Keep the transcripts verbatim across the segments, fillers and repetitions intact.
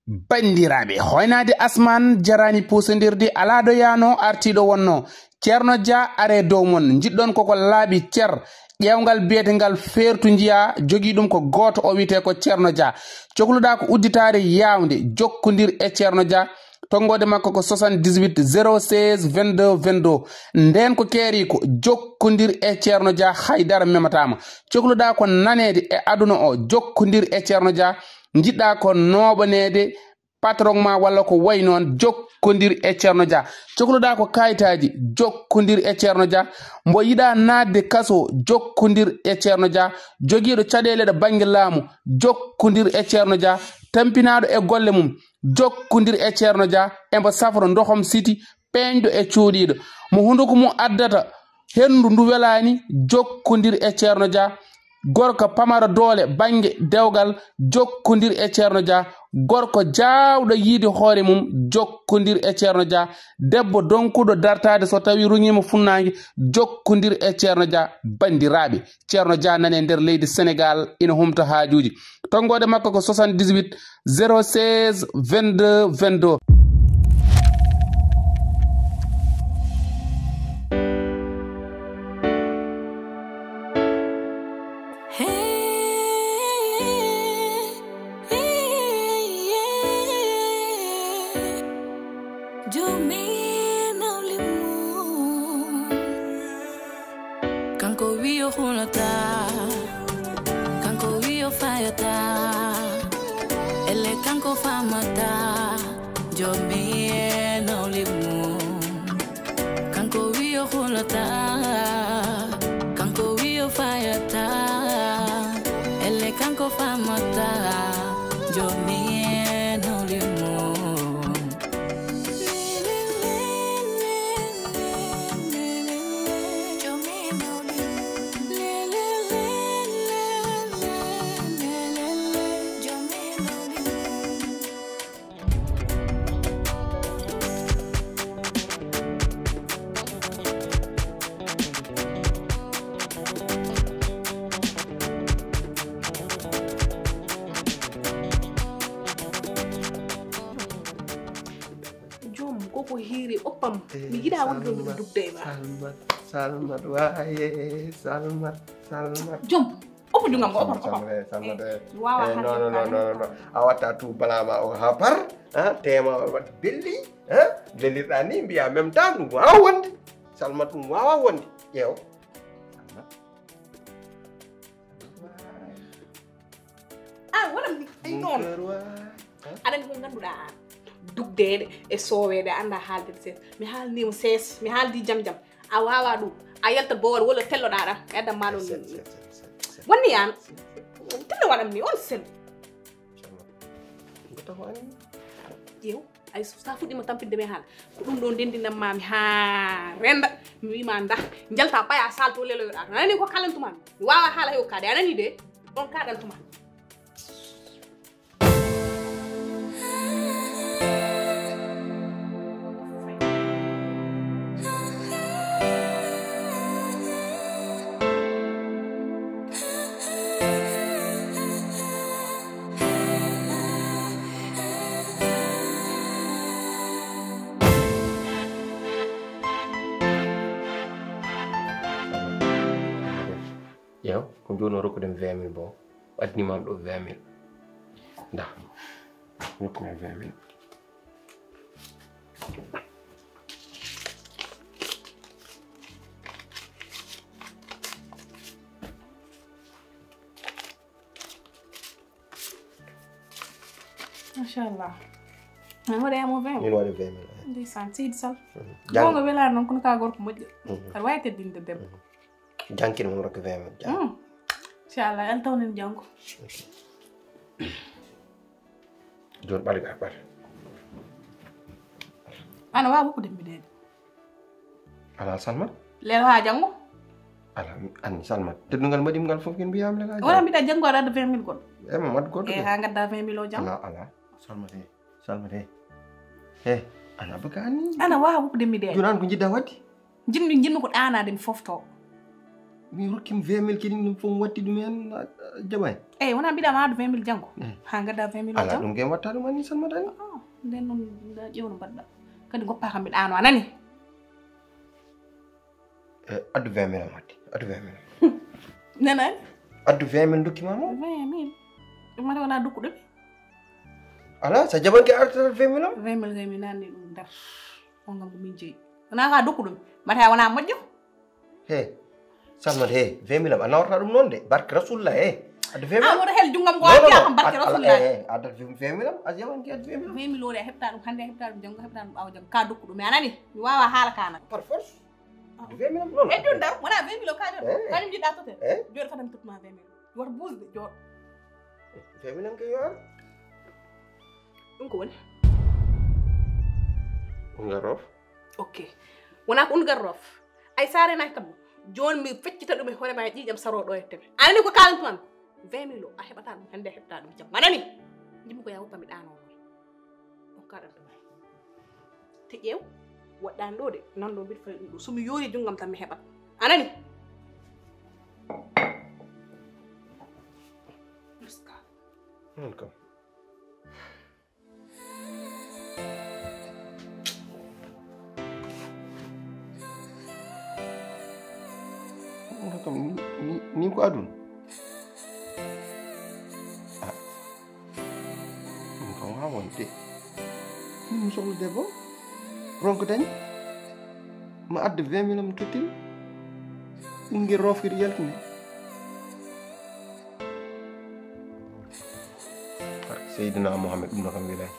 Banndiraaɓe, hoynaade asmaan jaraani puusindirde, alaa ɗo yaano artiiɗo wonno. Ceerno Dia are dow mon, njiɗɗon koko laaɓi cer, ƴeewngal biyetengal feertu njiya, jogii ɗum ko gooto, o wiyetee ko Ceerno Dia. Cokluɗaa ko udditaare yaawnde, jokkondir e Ceerno Dia. Tonngoode makko ko soixante-dix-huit zéro seize vingt-deux vingt-deux. Ndeen ko keeriiko, jokkondir e Ceerno Dia, hay dara memataama. Cokluɗaa ko naneede e aduna o, jokkondir e Ceerno Dia. Njiɗɗaa ko nooɓaneede patron ma walla ko wayi noon, jokkondir e Ceerno Dia. Cokluɗaa ko kayitaaji, jokkondir e Ceerno Dia. Mbo yiɗaa naatde kaso, jokkondir e Ceerno Dia. Jogiiɗo caɗeele ɗo bannge laamu, jokkondir e Ceerno Dia. Tampinaaɗo e golle mum, jokkondir e Ceerno Dia. Embo safro ndohom siti, peeñɗo e cuuɗiiɗo. Mo hunduko mum addata henndu ndu welaani, jokkondir e Ceerno Dia. Gorko pamaro doole bannge dewgal, jokkondir e Ceerno Dia. Gorko jaawɗo yiide hoore mum, jokkondir e Ceerno Dia. Debbo donkuɗo dartaade so tawi ruŋiima funnaange, jokkondir e Ceerno Dia. Banndiraaɓe, Ceerno Dia nane nder leydi Senegaal, ina humta haajuuji. Tonngoode makko ko soixante-dix-huit zéro seize vingt-deux vingt-deux. Kanko wi o hulata, kanko wi o fayata, elle kanko famata, jomi e nawle mum. Kanko wi o hulata, kanko wi o fayata, elle kanko famata, jomi e nawle mum. Joom, koko hiiri oppam. Eh, mi yiɗa wonde mi dugde e ma. Salmat, Salmat, waye, Salmat, Salmat. Joom, oppu jungam ko oppam, oppam. Salmat, eh, Salmat, eh. Mi wawa haalde non, non, non, non. A watta tout bala ma o hapar, hein, tema o wat belli, hein, lelirɗa ni mbiya même temps ɗum wawa wonde. Salmat ɗum wawa wonde. Ƴeew. A waɗam ni ay noon. Aɗa andi ko ngannduɗaa aan, dugdeede e sooweede, a anndaa haalde sees. Mi haalniima sees, mi haaldi jam jam. A waawaa ɗum. A yaltat bowal walla telloɗaa ɗam, mi addan maa ɗum. Wonni aan, telle waɗam ni, on sel. Ƴeew, ay so sa fuɗɗiima tampinde mi haala, ko ɗum ɗo ndenndinam maa mi haa rennda, mi wii ma ndah, njalta paya salto leloyoɗaa. A nanii ko kaalantuma mi? Mi waawaa haala heew kaade, a nanii de? Ɗon kaaɗantuma. Ƴeew, ko jooni o rokkude mi vingt mille bo. O addani ma ɗo vingt mille. Nda. Rokku ma vingt mille. Machallah. An waɗa yamo vingt mille? Min waɗa vingt mille, eh. Ndeysaan, Seydi Sall. Mhm. Jang- Gonga welaani noon, kono ka gorko moƴƴo. Mhm. Aɗa waawi teddinde debbo. Mhm. Jankin mum rokki vingt mille. Jang. Mm. Inchallah, Yalla tawnen janngo. Jooni ɓaɗi ka ɓaɗi. Ana waawi woppude mi deede. Alaa Salma? Lelo haa janngo? Alaa, mi anndi Salma. Teddungal mbaɗi ngal fof ken mbiyaam lelo haa janngo. Wona mbiɗa janngo aɗa adda vingt mille goɗɗo. E mo mat goɗɗo. E haa ngadda vingt mille o janngo. Alaa, alaa. Salma de. Salma de. He, ana baka anni. Ana waawi woppude mi deede. Jooni an ko njiɗɗa waɗde? Jinmi, jinmi ko ɗaanaade mi foftoo. Mi rokkima vingt mille kadi, ɗum fof mi watti ɗum heen, a, a jaɓaani. Eyi, wonaa mbiɗa ma addu vingt mille janngo? Eyi. Haa ngadda vingt mille o janngo? Alaa, ɗum kay mi watta ɗum, a ni Salmata ni. Ah, nden noon, nda ƴeewno mbaɗɗa. Kadi ngoppa kam mi ɗaano, a nani? Eh, addu vingt mille am, addi. Addu vingt mille am. Nanaani? Addu vingt mille dokkima mo. Vingt mille? Ɗum mata wonaa dokkuɗo mi. Alaa, so jaɓanke arata vingt mille am? Vingt mille kay mi naanni ɗum nder. On kam ko min jeyi. Wonaa ka dokkuɗo mi. Mata wonaa moƴƴo? He, Salmata, he, vingt mille am, a nawarta ɗum noon de. Barke Rasulullah, he. Addu vingt mille am. Ah, woto hel junngam ko. Non, non, addi non. Kam barke Rasulullah. Eh, eh, addat vingt mille am, a jaɓanke addu vingt mille am. Vingt mille o de, a heɓta ɗum hannde, a heɓta ɗum janngo, a heɓta ɗum ɓaawo janngo. Ka dokkuɗo mi, a nani? Mi waawaa haala ka nag. Par force. Ah. Vingt mille am, non, non. E ɗum dar, wonaa vingt mille o ka nder. Eh. Kañum njiɗɗa totel. Eh. Jooɗo fadam tottuma vingt mille. Woto buusde, jooɗo. Vingt mille am kay yo ar. Ɗum ko woni? Unga roof. Ok. Wonaa ko unga roof. Ay, so a reenaaki kam, jooni mi feccita ɗum e hoore ma e ƴiiƴam saroo ɗo e teme. A nani ko kaalantu an? Vingt mille o, a heɓataa ɗum hannde, a heɓataa ɗum janngo. A nani? Njimmi ko yaa woppa mi ɗaanoo noon. Ɗum kaalantu ma. Te ƴeew, waɗɗaani ɗo de, nan ɗo mbiɗa fawi ɗum ɗo. So mi yoori junngam tan mi heɓat. A nani? Uska. Noon kam. Ɗum kam ni, ni, ni ko aduna. Ah. Ɗum kam waawaa wonde. Min mi sohla debbo. Ronko dañi. Ma adda vingt mille am tottin. Ɓinngel roofiri yaltini. Barke Seydina Mohamed, ɗum ɗo kam welaani.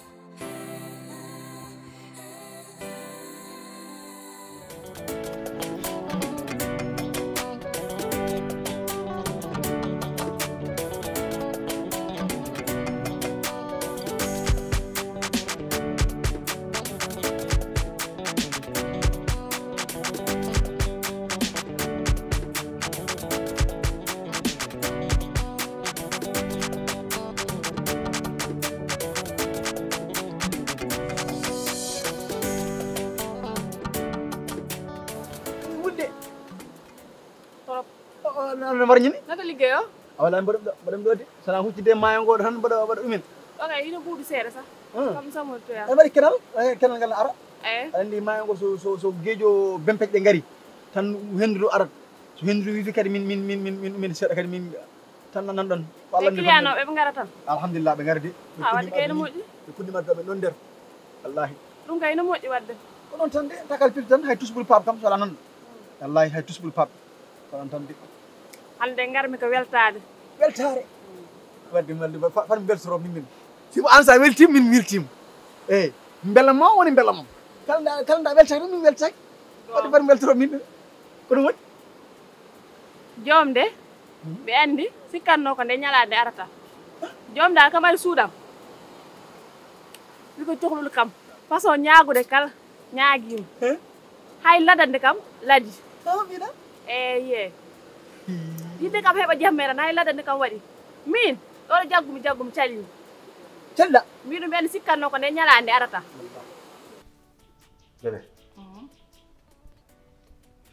Wulde. Torop. O, o, no, no mbar ñini? Nata liggéey o? A wala mbaɗa, mbaɗa ɗo de. Sana huccude maayo ngo tan mbaɗa, mbaɗa ɗumen. O kay, ina ɓuuɗi seeɗa sax. Hmm. Kam samoto ya. E mbaɗi kenal, e kenal ngal ara. Eh. Aɗa andi maayo ngo so, so, so geejo bempec ɗe ngari. Tan hendu arat. So hendu wifi kadi min, min, min, min, min, min seeɗa kadi min tan nan ɗon. Ko Allah client o ɓe ngara tan. Alhamdulillah, ɓe ngara de. Ah, wadde kay no moƴƴi. Ɓe puɗɗima ɗo ɓe ɗon nder. Wallahi. Ɗum kay no moƴƴi wadde. Ko ɗon tan de, takal pil tan, hay tusbul paap kam so ala nan. Wallahi, hay tusbul paap. Ko ɗon tan de. Hannde ngarmi ko weltaade. Weltaare. Wadde mi weldi, fa-, fan mi weltoro min min. Si mo an sa weltima, min mi weltima. Eyi, mbela ma woni mbela ma. Kala nda, kala nda weltaki, min weltaki. Wadde fan mi weltoro min. Ko ɗum woni? Joom de, ɓe anndi, sikkatnoo ko nde ñalaande arata. Joom daal kam ari suudam. Wi ko cohlul kam. Façon ñaagude kala, ñaagiima. He? Hay ladande kam, ladi. Awa mbiɗa? Eeye. Yidde kam heɓa jam meeɗan, hay ladande kam waɗi. Min, ɗo ɗo jaggumi, jaggumi, calimi. Cella? Mbiɗum ɓen sikkatnoo ko nde ñalaande arata. Bébé. Mhm.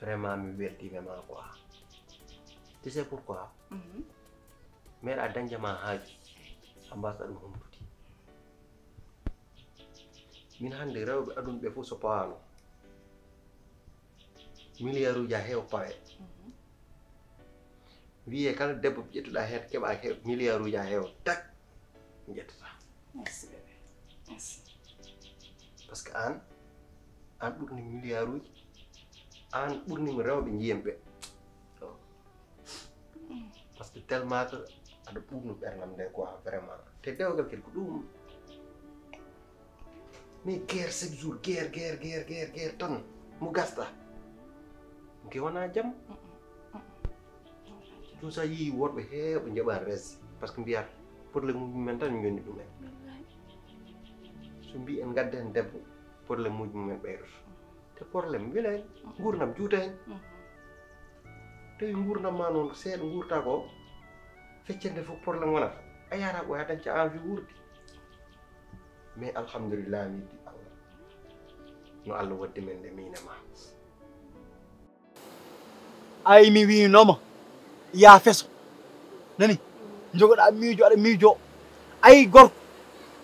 Vraiment, mi weltiima ma quoi. Tu sais pourquoi? Mhm. Meeɗa dañde ma haaju, a mbasa ɗum humtude. Min hannde rewɓe aduna ɓe fof so pawaano, milliard uji a heew pawe. Mhm. Wiye kala debbo ƴettuɗa heen keɓa heew milliard uji a heew tak. Mi ƴettata. Merci, bébé. Merci. Parce que aan, aan ɓurni milliard uji, aan ɓurni mi rewɓe njiyen ɓe. Parce que tellement que aɗa ɓurnu ɓernam nde quoi, vraiment. Te dewgal kadi ko ɗum. Mais guerre chaque jour, guerre, guerre, guerre, guerre, guerre tan. Mo gasta. Ke wona jam. Ɗum sa yii worɓe heewɓe njaɓaani res, parce que mbiyata problème uji mumen tan jonni ɗum en. So mbi en ngadda heen debbo, problème uji mumen ɓeydoto. Te problème wela heen, nguurndam juuta heen. Tawi nguurndam ma noon ko seeɗa nguurta ko, feccere nde fof problème wonata. A yahata ɓooya dañca envie wuurde. Mais alhamdulillah, mi yiddi Allah. No Allah waddi men nde miin e ma. Ay, mi wiinoma, Ya feso. Nani? Jogoɗa miijo, aɗa miijo. Ayi gorko.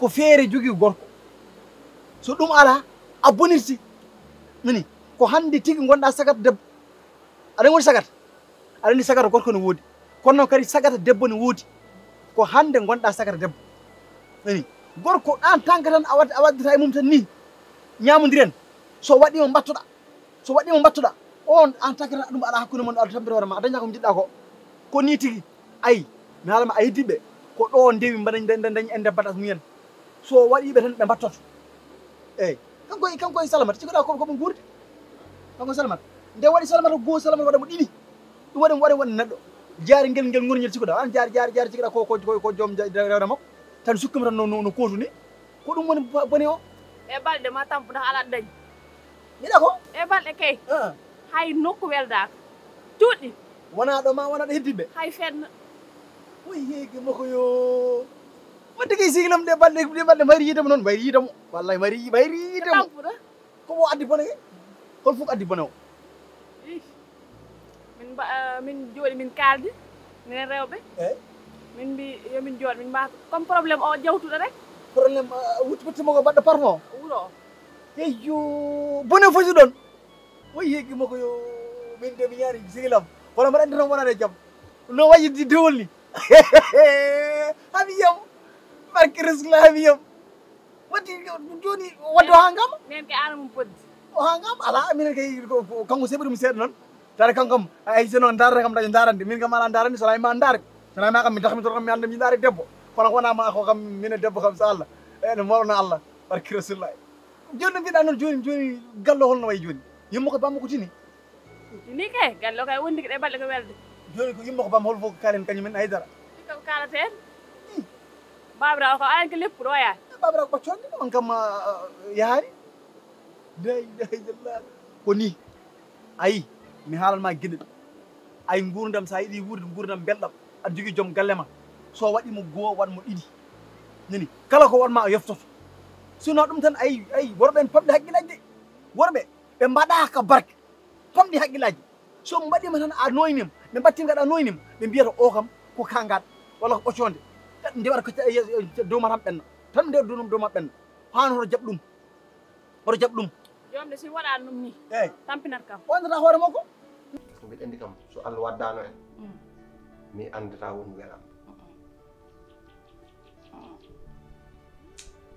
Ko feere jogii gorko. So ɗum alaa, a bonirti. Nani? Ko hannde tigi ngonɗa sagata debbo. Aɗa woni sagata? Aɗa anndi sagata gorko ne woodi. Kono noon kadi sagata debbo ne woodi. Ko hannde ngonɗa sagata debbo. Nani? Gorko ɗan tanka tan a wad-, a waddata e mum tan ni. Ñamondiren. So waɗiima mbattoɗa. So waɗiima mbattoɗa. On en tant que ɗum aɗa hakkunde mon, aɗa tampere hoore ma, a daña ko njiɗɗa ko. Ko ni tigi. Ayi, mi haalama a heddiɓe. Ko ɗo ndewi mbaɗa dañ dañ en debbatas mumen. So waɗiɓe tan ɓe mbattoto. Eyyi. Kanko e kanko e Salamata, cikkoɗa ko ko ɓe guurdi. Kanko e Salamata. Nde waɗi Salamata goo, Salamata waɗa mo ɗiɗi. Ɗum waɗi mo waɗa wonde neɗɗo. Jaari ngel ngel ngorngel cikkoɗa. An jaari jaari jaari cikkoɗa ko ko ko ko joom ja- ja- rewre makko. Tan sukkuma tan no no no kootu ni. Ko ɗum woni bo- bone o. E balɗe ma tampu ndax alat dañ. Mbiɗa ko? E balɗe kay. Ah. Hay nokku weldaaka. Cuuɗi. Wona ɗo ma wona ɗo heddiɓe. Hay fenn. Oy heege makko yo. Wadde kay sigilam ɗe balɗe ɗe balɗe mbayri yiitamo noon mbayri yiitamo. Wallay mbayri mbayri yiitamo. Tampuɗo. Ko mo addi bone ke? Hol fof addi bone o? Ih. Min mba- eh, min jooɗi min kaaldi minen rewɓe. Eyyi. Min mbi yo min jooɗo min mbaata comme problème o jawtuɗo rek. Problème wutti wutti mo ko mbaɗɗo parfum o? Wuro o. Eyyo bone foti ɗon. Oy heegi makko yo. Min de mi ñaari sigilam. Kono mbaɗa andi tan wonani e jam. No wayi di dewol ni. Haɓi yam. Barke Rasulullah haɓi yam. Wadde jooni wadde o haa ngam? Nen ke ana mum poddi. O haa ngam? Alaa, minen kay ko- ko- kanko seɓi ɗum seeɗa noon. Tara kanko kam, ay so noon ndaarata kam daña ndaarande. Min kam alaa ndaarande, so alaa ma ndaare. So alaa ma kam mi daxmi toon kam mi annda mi ndaare debbo. Kono ko wonaa ma ko kam minen debbo kam so Allah. Eyi no mawna Allah. Barke Rasulullah. Jooni no mbiɗa noon jooni jooni gallo holno wayi jooni? Yumma ko bamma ko tini? Ni kay, gallo kay wondi ko ɗe balɗe ko welde. Jooni ko yumma ko bam hol fof ko kaalen kañum en haydara. Ɗi kam kaalaten. Babirawo ko ayen ko leppuɗo o yaani. Babirawo ko ɓaccoonde on kam ah, yahaani. La ilaha illallah. Ko ni. Ayi, mi haalan ma geɗel. Ayi nguurdam sa yiɗi wuurde nguurdam belɗam. Aɗa jogii joom galle ma. So waɗi mo goo waɗ mo ɗiɗi. Nani kala ko waɗ ma a yoftoto. Sinon ɗum tan ayi ayi worɓe en pamɗi haqqillaaji de. Worɓe ɓe mbaɗa ka barke. Pamɗi haqqillaaji. So mbaɗiima tan a nooyniima, ɓe mbattii ngaɗa nooyniima, ɓe mbiyata o kam ko kaangaɗo walla ko ɓocoonde. Tan nde waɗa ko ca- e- e- dow ma tan ɓenna. Tan nde dow dow ma ɓenna. Haa hoto jaɓ ɗum. Hoto jaɓ ɗum. Joom de si waɗaani ɗum ni. Eeyi. Tampinat kam. O anndata hoore makko. Mbiɗa anndi kam so Allah waddaano en. Mm. Mi anndataa won welam. Mm-mm.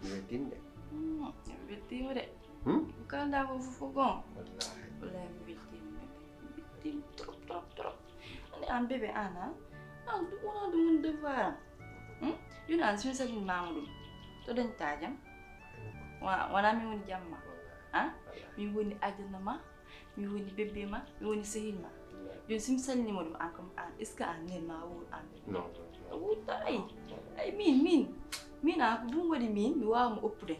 Mi weltiima de. Hmm, mi weltiima de. Hmm? Ko kaalɗaa ko fof ko goonga. Wallaahi. Wallaahi mi weltiima de. Mi weltiima trop trop trop. Anndi aan bébé aan ha? Aan ɗum wonaa ɗum woni devoir am. Hmm? Jooni aan so mi salminiima ɗum. To dañtaa jam? Wa- wonaa min woni jam ma. Wallaahi. Ha? Wallaahi. Min woni aljanna ma. Mi woni bébé ma, mi woni sehil ma. Jooni so mi salminiima ɗum aan kam aan est ce que aan neen ma wuur aan? Non. A wuurta ay. Ay min min min aan ko ɗum waɗi min mi waawa mo oppude.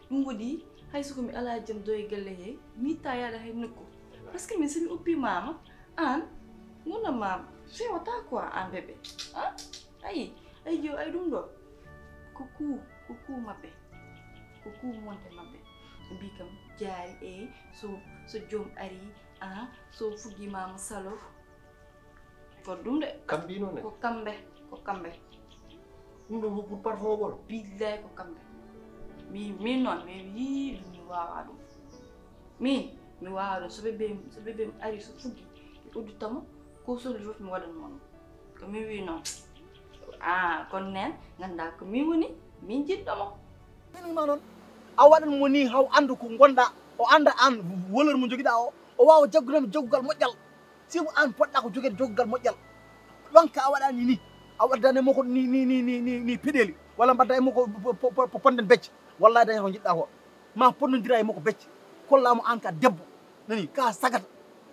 Ɗum waɗi hay so ko mi alaa jam doye galle he mi itta yaade hay nokku. Parce que min so mi oppimaama aan ngurndan ma fewata quoi aan bébé. Ah? Ayi, ayi jo ay ɗum ɗo ko kuu ko kuu maɓɓe. Ko kuu wonde maɓɓe. Ɓe mbii kam jaari e so so joom arii. Ah, so fuggiima mo salo. Ko ɗum de. Kam mbino ne? Ko kamɓe, ko kamɓe. Ɗum ɗo pour parfum o ɓolo? Billahi ko kamɓe. Mi min noon mi yii ɗum mi wawa ɗum. Min mi wawa ɗum so bébé so bébé mi ari so fuggi mi udditamo ko solu fof mi waɗan mo ɗum. Ko min wi noon. Ah, kono nen ngannda ko min woni min jiɗɗo mo. Min wima noon a waɗan mo ni haw annda ko ngonɗa o annda aan valeur mo jogiɗa o o wawa jaggudema jaggugal moƴƴal. Sibu aan poɗɗa ko joguede jaggugal moƴƴal. Ɗonka a waɗani ni a waddani mo ko ni ni ni ni ni ni peɗeli walla mbadda e mo ko ponden becce. Wallahi daña ko jiɗɗa ko ma ponnodira e mo ko becce. Kollamo aan ka debbo nani ka sagata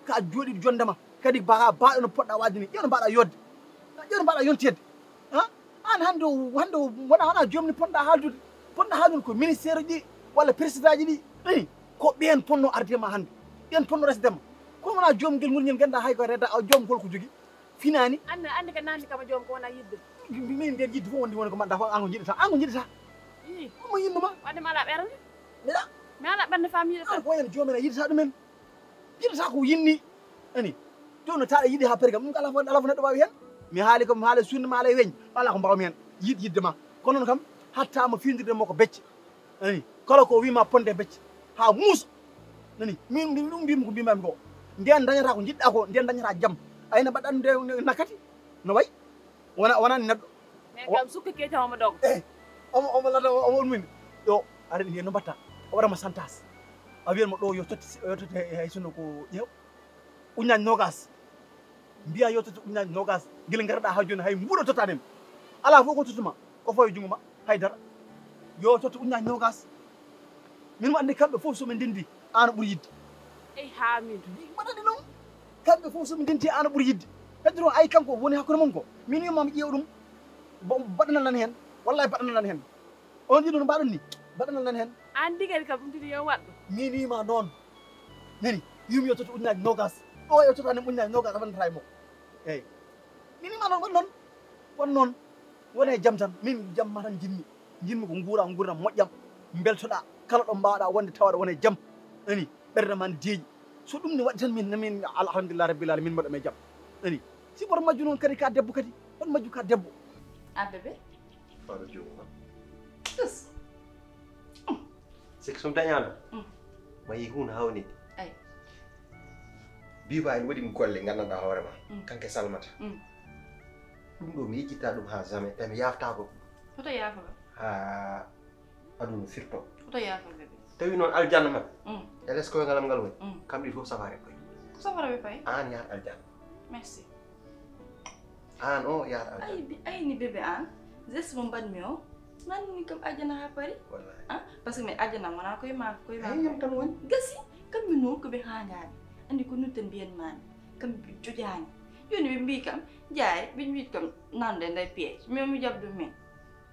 ka jooɗiɗo jondema kadi ba baɗo no poɗɗa wadde ni ƴewno mbaɗa yodde. Ƴewno mbaɗa yontede. An hannde o hannde o wona wona joomni ponɗa haaldude. Ponɗa haaldude ko ministère ji walla président ji ɗi. Ɗi ko ɓeen ponno arde ma hannde. Ɓeen ponno resde ma. Kono wona joom ngel ngol ngel ngannduɗaa hay ko reda o joom ngol ko jogi. Finaani. Anne anne ka nanndi kama joom ko wona yidde. Min mbiyen yidde fof wonde woni ko mbaɗɗa fof an ko jiɗata an ko jiɗata. Ii. Omo yinno ma. Wadde mi ala ɓernde. Mbiɗa. Mi ala ɓernde fam yiɗata. An ko wayen joom en a yiɗata ɗumen. Yiɗata ko yinni. Ani. Joom no taɗa yiɗi ha pari kam ɗum ko ala fof ala fof neɗɗo wawi hen. Mi haali ko mi haali suunde ma, ala e weñ, ala ko mbawmi hen. Yiɗ yidde ma. Kono noon kam, hatta mo fiindirde mo ko becce. Nani? Kala ko wima ponde becce. Ha muusa. Nani? Min, min ɗum mbimi ko mbimami ko. Nden dañata ko jiɗɗa ko, nden dañata jam. Ayna mbaɗɗan nde, nde nakkati? No way? Wona, wonani neɗɗo. Mais kam suka keca omo dogo. Eh, omo, omo lata, omo on min. Yo, aɗa andi no mbatta. O waɗa ma santas. A wiyan mo ɗo yo totti, yo totti hay, hay sinno ko ƴeew. Uññaaji nogas. Mbiya yo totti uññaaji nogas. Gila ngarɗa ha joni hay mbuuɗo tottaani ma. Ala fof ko tottuma. Ko fawi jungo ma. Haydara. Yo totti uññaaji nogas. Min mo andi kamɓe fof so min ndendi, an ɓuri yidde. Ey, ha min. Mbaɗani noon. Kamɓe fof so min ndendi, an ɓuri yidde. Heddo ay kanko woni hakkude mon ko. Min wiyama mi ƴeewa ɗum. Bo-, baɗanal nan hen. Wallahi baɗanal nan hen. On yiɗo no mbaɗon ni. Baɗanal nan hen. An digari kam ɗum tigi yo waɗɗo. Min wima noon. Nani, yumi yo totti uññaaji nogas. Ɗo yo tottaani uññaaji nogas a waɗanta e makko. Eyyi. Min wima noon, won noon. Won noon. Won e jam tan. Min jam ma tan jinmi. Jinmi ko nguura, nguura moƴƴam. Mbeltoɗa. Kala ɗo mbawɗa wonde tawaɗa won e jam. Nani, ɓernde ma ne deeƴi. So ɗum ne waɗi tan min, min alhamdulillah rabbil alamin mbaɗa e jam. Nani, si woto majju noon kadi ka debbo kadi. Woto majju ka debbo. A bébé? Faɗo joomum. Tus. Siki so mi dañaano, mm, ma yii huunde hawnii. Ay. Biba ene waɗi mi golle nganndanɗaa hoore ma. Mm. Kanke Salmata. Mm. Ɗum ɗo mi yejjitta ɗum haa jamais, tawi mi yaaftaako. Hoto yaafo ɗo? Haa aduna firto. Hoto yaafo bébé. Tawi noon aljanna man. Mm. E les koyngal am ngal woni. Mm. Kam ɗi fof safare koye. Ko safara ɓe fayi? Aan yahat aljanna. Merci. Aan o yahat aljanna. Ay, bi-, ayni bébé aan. Geste mo mbaɗmi o. Nanni kam aljanna haa paari. Wallahi. Ah, parce que mi aljanna wona koye ma, koye ma. Ay, yam tan woni. Gasi, kam mi no ko ɓe haangaani. Andi ko nutten mbiyan maami. Kam ɓe jojaani. Jooni ɓe mbii kam, jaay, ɓe mbii kam nande nde piège. Mi o mi jaɓ ɗum min.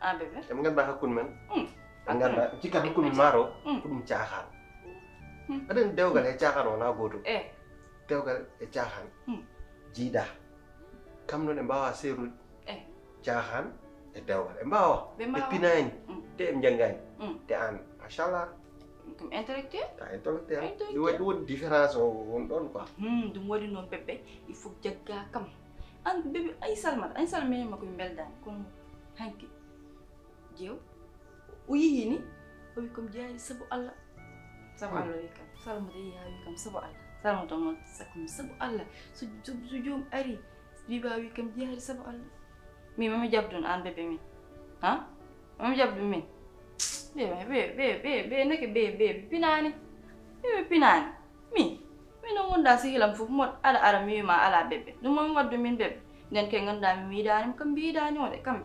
Ah, bébé. Ɓe ngannda hakkunde men. Mm. Ɓe ngannda, cikka hakkunde men maaro, mm, ko ɗum caaxaan. Mm. Aɗen dewgal e caaxaan wona gootum. Eh. Dewgal e caaxaan. Mm. Jiidaa. Kam noon ɓe mbaawa seerude. Eh. Caaxaan e dewgal. Ɓe mbaawa. Ɓe mbaawa. Ɓe pinaani. Mm. Te ɓe njanngaani. Mm. Te aan, machallah. Ɗum intellectuel. Ka intellectuel. Intellectuel. Ɗum waɗi, ɗum woni différence o won ɗoon quoi. Hmm, ɗum waɗi noon bébé, il faut jagga kam. Aan bébé, ay Salmata, ay Salmata, minen makko mi mbeldaani. Kono hanki, jeew, o yehii ni, o wi kam jaari sabu Allah. Sabu Allah wi kam. Salmata yehi haa wi kam sabu Allah. Salmata noon sakko mi sabu Allah. So, so, so joom ari, Biba wi kam jaari sabu Allah. Min mami jaɓ ɗum aan bébé min. Ha? Mami jaɓ ɗum min. Ɓe, ɓe, ɓe, ɓe, ɓe, neke ɓe, ɓe, ɓe pinaani. Ɓe, ɓe pinaani. Min, min ɗo ngonda sehilam fof mo aɗa ara mi wima ala bébé. Ɗum mami waɗdu min bébé. Nden kay ngannda mi miidaani kam mbiidaani o de kamɓe.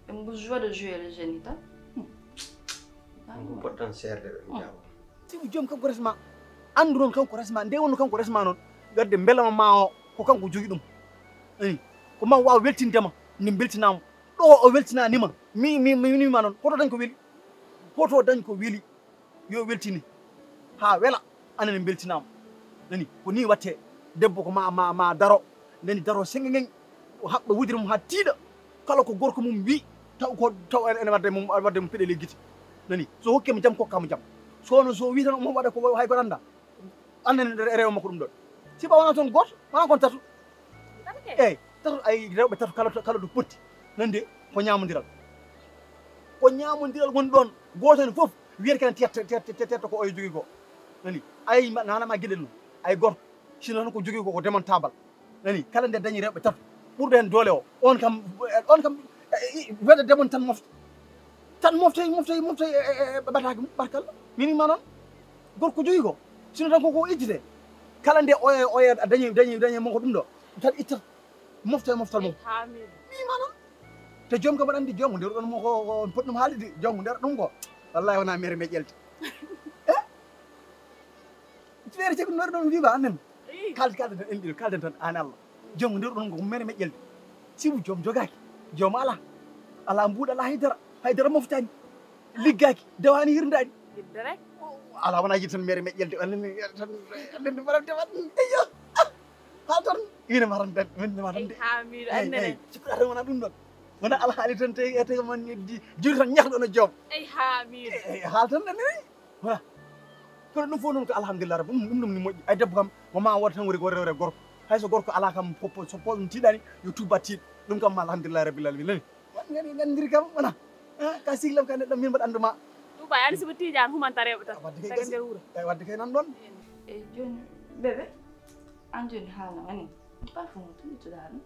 Ɓe mbo joie de jouer le jeune tan. Hmm. Ko pottan seerde ɓe mi jaabo. Sibu joom kanko resma. Anndu noon kanko resma. Nde wonno kanko resma noon. Gadde mbelama ma o ko kanko jogi ɗum. Ani. Ko ma waaw weltinde ma. Ni mbeltinama. Ɗo o weltinanima. Mi, mi, mi, mi ma noon. Hoto dañ ko weli. Hoto dañ ko weli. Yo weltine. Ha wela. Anani mbeltinama. Nani. Ko ni watte. Debbo ko ma, ma, ma daro. Nani daro sengengen. O haɓɓa wudere mum ha tiiɗa. Kala ko gorko mum wi. Taw ko, taw ene wadde mum, wadde mum peɗeli gite. Nani. So hokkima jam, kokkama jam. So no so wi tan omo waɗa ko hay ko randa. Anndani rewo makko ɗum ɗon. Siba wona toon gooto, wona kon tatu. Tatu ke? Eey, tatu ay rewɓe tatu kala to, kala to potti. Nande ko ñaamodiral. Ko ñaamodiral woni ɗoon. Gooto heen fof wiyata kene tiyat-, tiyat-, tiyat-, tiyat ko oyo jogii ko. Nani? Ay ma, nana ma geɗel mum. Ay gooto. Sino tan ko jogii ko, ko demantaabal. Nani? Kala nde dañi rewɓe tatu. Ɓurɗo heen doole o. On kam, on kam, e, e, wiyata demon tan mofta. Tan moftoy, moftoy, moftoy e, e, e ɓataake mum, barkalla. Min ma noon. Gorko joyi ko. Sino tan ko, ko ittite. Kala nde oya, oya a dañi, dañi, dañi mo ko ɗum ɗo. Tan ittat. Moftoy moftal mum. Haa min. Min ma noon. Te joom kam aɗa anndi joom nder ɗon mo ko, ko on potnum haalde. Joom nder ɗum ko. Wallahi wona mere meƴƴelde. Eh? Feere caggal no waɗi ɗon wiima annen. Ii. Kalde, kalde tan en ɗiɗo, kalden tan aan Allah. Joom nder ɗon ko mere meƴƴelde. Sibu joom jogaaki. Joom ala. Ala mbuuɗo, ala haydara. Haydara moftaani. Liggaaki. Dawaani hirndaani. Yidde rek. Ala wona yidde tan mere meƴƴelde. Annen tan, annen tan marante waɗ. Eyyo. Ah. Haal tan. Ina marante, min marante. Haa miiɗo annen. Sikkuɗa tan wona ɗum ɗon. Wona alhaali tan te, te man di. Juri tan ñahɗo no joom. Ey haa miiɗo. Ey, haal tan annen. Voilà. Kono ɗum fof noon ko alhamdulillah rabbi. Ɗum, ɗum, ɗum ni moƴƴi. Ay debbo kam, mo ma wood tan woni ko rewre gorko. Hay so gorko alaa kam, poppo so poɗum tiiɗani, yo tuuba tiiɗ. Ɗum kam, alhamdulillahi rabbil alamin. Nani? Ngandiri kam, wona. Ah, ka siglam ka neɗɗo, min mbaɗa anndu ma. Tuuba, yani sibu tiijaan humanta reɓata. Wadde kay taga gasi. Nde wuro. Ay, wadde kay nan ɗon. E jooni, bébé, an jooni haalna ma ni. Parfum o tun ittuɗaa ɗum?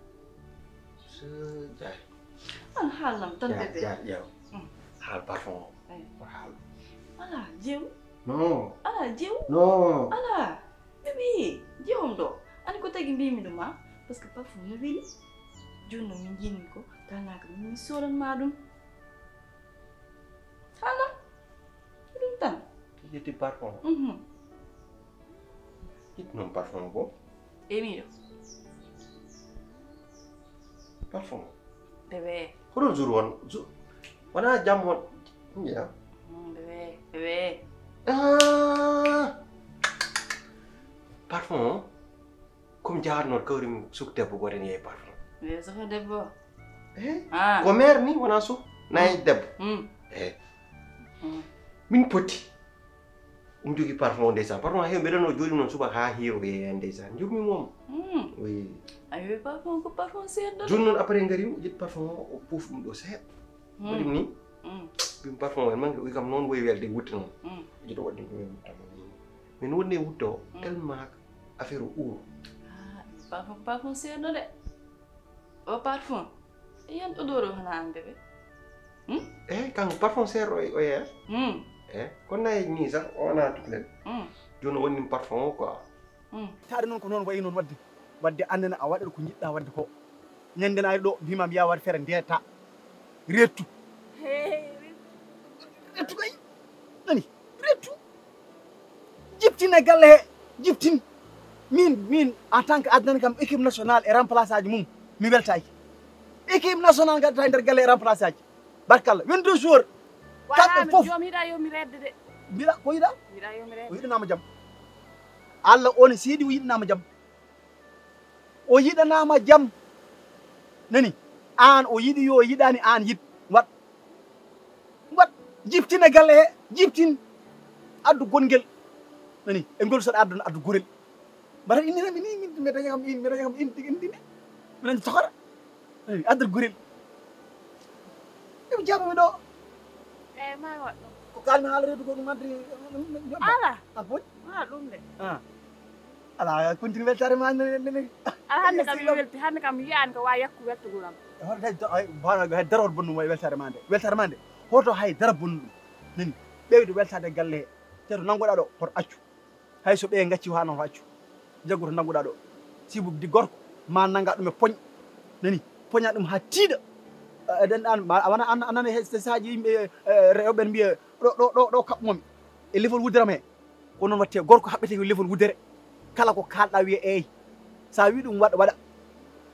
So jaay. An haalnam tan, bébé. Jaay, jaay, ƴeew. Mm. Haal parfum o. Ay. O haal. Ala, jew. No. Ala, jew. No. Ala. Bébé, jewam ɗo. Ani ko tagi mbimi ɗum ma? Parce que parfum no weli. Jooni no min jiimi ko, kalnaka min mi soran ma ɗum. Haalnam. Ko ɗum tan. Ƴetti parfum. Mhm. Ƴetti noon parfum ko? Emiɗo. Parfum. Bébé. Hoɗon jour won? Jour wona jam won? Njiya. Mm, bébé, bébé. Ah! Parfum o? Comme jahatnoo kawri mi suk debbo gooto ene yeeyi parfum. Bébé, soko debbo. Eh? Ah. Ko mère ni wona suk? Nayi debbo. Mm. Eh. Mm. Min poti. Omo jogii parfum o ndeysaan. Parfum o heewi mbeɗa no jooɗi noon subaka haa hiiro yeeya ndeysaan. Njurmi moom. Mm. Oui. Ayo parfum ko parfum seeɗa. Jooni noon après ngari o ƴetti parfum o, o puuf ɗum ɗo seeɗa. Mm. Waɗi ni? Mm. Mbimi parfum o en manga, wi kam noon woyi welde wutte noon. Mm. Ƴetti o waɗi ɗum ɗo wutta noon. Min wonde wutta o, mm, tellement affaire o uuro. Ah, parfum, parfum seeɗa de. O parfum. Yan odoro hana an bébé. Hmm? Eh, kanko parfum seeɗa o, o yeeya. Hmm. Eh, kono nayi ni sax o wona tuklel. Hmm. Jooni o woni parfum o quoi. Hmm. Taade noon ko noon wayi noon wadde. Wadde annene a waɗat ko njiɗɗa wadde ko. Ñande na ari ɗo mbima mi yaha waɗ fere ndeta. Rettu. Hey, rettu. Rettu kay. Nani? Rettu. Jiptin e galle he. Jiptin. Min, min, en tant que adnani kam équipe nationale e remplaçant aji mum, mi weltaki. Équipe nationale gadata e nder galle e remplaçant aji. Barkalla. Vingt-deux joueurs. Kamɓe fof. Joom yiɗa yo mi redde de. Mbiɗa, ko yiɗa? Yiɗa yo mi redde. O yiɗanama jam. Allah on seedi o yiɗanama jam. O yiɗanama jam. Nani? An o yiɗi yo o yiɗani an yiɗ. Wat. Wat. Jiptin e galle he. Jiptin. Addu gongel. Nani? E ngol saɗa addu, addu gorel. Mbata inni tan mi ni, min, mi daña kam in, mi daña kam in, tigi in dine. Mi daña tokora. Nani? Addu gorel. Ɗum jaabami ɗo. Eyi, ma waɗ ɗum. Ko kalmi haala reedu ko ɗum addi, ɗum, ɗum, ɗum, ala. A boy? Wala ɗum de. Ah. Ala, continue weltaare ma, ne, ne, ne. Ala, hannde kam mi welti, hannde kam mi yiyaani ko waawi yakku weltugol am. Hoto hay, hay, hay dara hoto bonnu weltaare ma nde. Weltaare ma nde. Hoto hay dara bonnu ɗum. Nani? Ɓeydu weltaade galle he. Te to nannguɗaa ɗo, hoto accu. Hay so ɓe ngacci haa noon accu. Jaggu to nannguɗaa ɗo. Sibu di gorko, ma nannga ɗum e poñ. Nani? Poña ɗum haa tiiɗa. Eh, eɗen an, ma, a wona an, an, an, he, he saaji yimɓe, eh, rewɓe mbiya, ɗo, ɗo, ɗo, ɗo kaɓmomi. E lefol wuddere am he. Ko noon waɗte gorko haɓɓete ko lefol wuddere. Kala ko kaalɗa wiya eey. Sa wi ɗum waɗa, waɗa.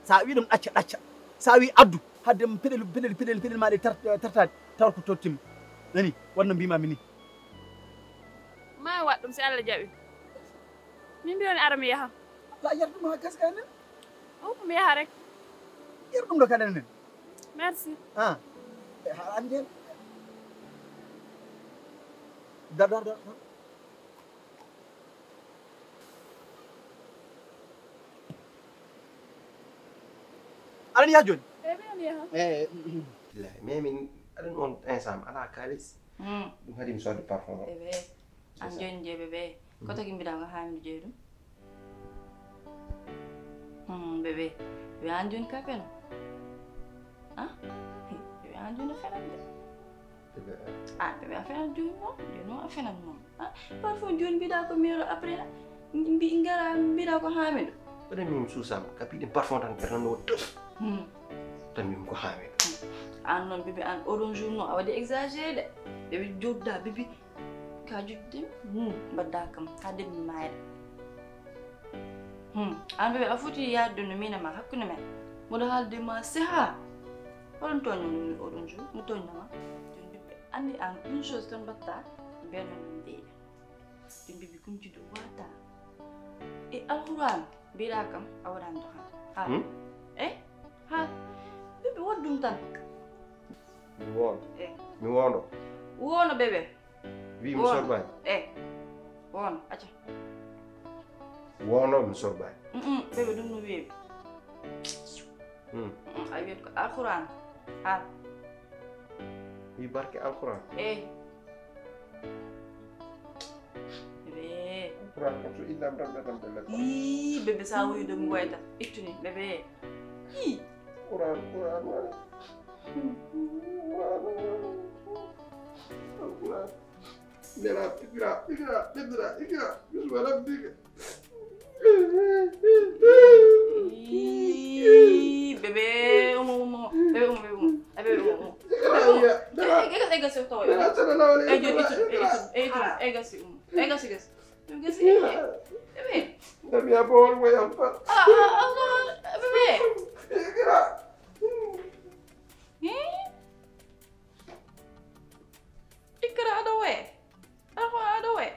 Sa wi ɗum ɗacca, ɗacca. Sa wi addu, hadde peɗel, peɗel, peɗel, peɗel ma ɗe tar-, tartaade, tawa ko tottima. Nani? Wonno mbima mi ni. Ma waɗ ɗum si Allah jaɓi. Min mbiɗon ara mi yaha. La yarɗum ha gaska enen. O ko mi yaha rek. Yarɗum ɗo kaɗen enen. Merci. Ah. E ha andi hen. Dar, dar, dar, dar. Aɗa yaha jooni? Eyi, mbiɗa yaha. Eh, mm, mm. Billahi, mais min aɗa on ensemble, ala kalis. Hmm. Ɗum haɗi mi sodde parfum o. Eɓe, an jooni je bébé. Ko taki mbiɗa ko haami je ɗum? Hmm, bébé. Bébé an jooni ka feno. Ah? Bébé an jooni a fenan de. Bébé. Ah, bébé a fenan jooni noon. Jooni noon a fenan noon. Ah, parfum jooni mbiɗa ko mero après. Mbi ngara mbiɗa ko haami ɗo. Waɗa min suusam, ka piɗi parfum tan ɓe tan no tuf. Hmm. Tan min ko haami ɗo. Hmm. An noon bébé an oɗon jour noon a waɗi exagéré de. Bébé jodda bébé. Ka judde, hmm, mbadda kam, ka debbi maayde. Hmm, an bébé a foti yaade no mina ma hakkunde men. Mboɗo haalde ma seha. Oɗon tooñno min oɗon jour, mi tooñno ma. Jooni bébé, anndi an une chose tan mbatta, mbeɗa min deyɗa. Jooni bébé kum jiɗo wata. E Alquran, mbiɗa kam, a waɗani to han. Ha. Hmm? Eh? Ha. Bébé waɗ ɗum tan. Mi woono. Eh. Mi woono. Woono bébé. Wi mi sorbaani. Eh. Woono, acca. Wono mi sorbaani. Mm, bébé, ɗum no weeɓi. Hmm. Mm, a wiyat ko alquran. Ha. Wi barke alquran. Eyi. Bébé. Alquran kam so innama tan ɓe tan ɓe lekka. Ii, bébé, sa woyi ɗum mi wayta. Ittuni bébé. Ii. Quran, quran wala. Quran wala. Alquran. Nela, ikra, ikra, ikra, ikra. Bismillah rabbika. Ii, bébé, umo, umo, bébé, umo, bébé, umo. Ay, bébé, umo, umo. Ikra, ya. Nela. Ega, ega, ega, so tawa. Nela, sana lawale. Ey, joni, Ikra, ittun, ikra. ittun, ey, ittun, ey, gasi, umo. Ey, gasi, gasi. Ikra. Bébé. Nami a bowol mo yam fa. Ah, ah, ah, ah, bébé. Ikra. Ih? Ikra, aɗa waye? Awa, aɗa waye?